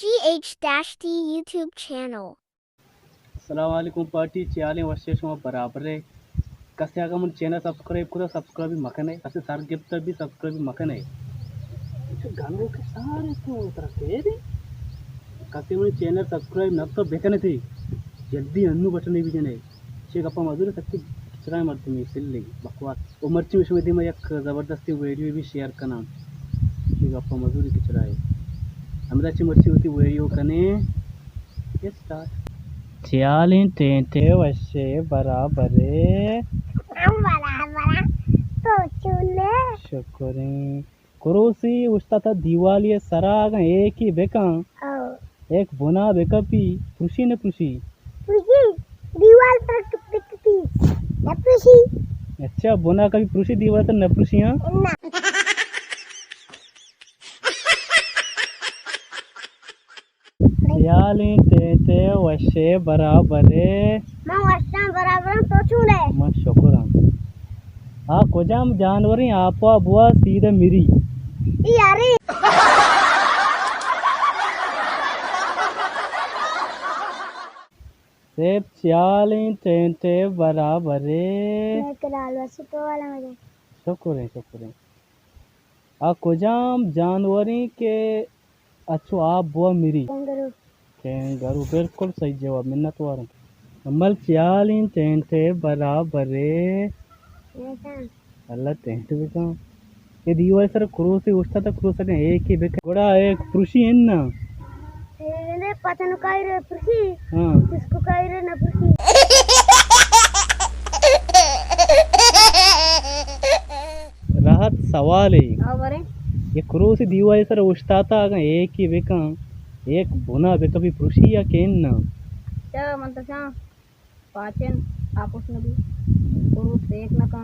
جی H dash T YouTube channel. السلام علیکم پارٹی، چے حال ایں؟ وش ئے؟ شما برابر ئے؟ کسے اگاں من چینل سبسکرائب کتا، سبسکرائب مکنے، کسے سر گپتا بھی سبسکرائب مکنے۔ اچھا، گنوک سارے تو ترا کہہ دے، کسے من چینل سبسکرائب نہ تو بکنے تھے، جلدی انو بٹنے بجنے۔ چے گپا مزور، سچی کچرائیں مردمے، سلے بکواس۔ او مرچی شمے دیما یک زبردستیں ویڈیو بھی شیئر کناں۔ چے گپا مزوری کچرائے۔ ہمدا چے مرچی وتی ویڈیو کنے۔ اسٹارٹ۔ چے حال ایں ٹینٹے؟ وش ئے؟ برابر ئے؟ ہم برابر آں۔ تو چون ئے؟ شکر ایں۔ کروسے اوشتاتہ دیوالی ءِ سرا، اگاں ہیکے بکن، ہو۔ ہیک بنا بکپی، پروشی نہ پروشی؟ پروشی، دیوال تر بکپی، نہ پروشی۔ اچھا، بنا کپی پروشی، دیوال تر نہ پروشی، ہاں؟ نہ۔ چے حال ایں ٹینٹے؟ وش ئے؟ برابر ئے؟ من وش آں، برابر آں، تو چون ئے؟ من شکر آں۔ آ کجام جانور ایں آپا بوا سیدھا مری؟ اے یارے۔ سیب، چے حال ایں ٹینٹے؟ برابر ئے؟ نیک لال، بس تو والا مزہ۔ شکر ایں، شکر ایں۔ آ کجام جانور ایں کہ اچو آپ بوا مری؟ کینگرو۔ کینگرو، بالکل صحیح جواب، منت وار آں۔ امل، چے حال ایں ٹینٹے؟ برابر ئے؟ اللہ ٹینٹ بکن۔ اے دیوال سر کروسے اوشتاتہ، کروس اگاں ہیکے بکن، گڑا ہیک پروشی اناں؟ اے پتن کائرے پروشی۔ ہاں۔ اس کو کائرے نہ پروشی۔ راحت، سوالے۔ ہاں، باریں۔ یک کروسے دیوالے سر اوشتاتہ، اگاں ہیکے بکن، ہیک بنا بکپی، پروشی یا کہ اناں؟ چا من تو شاں پاچن آپس نبی، کروس ہیک نہ کن۔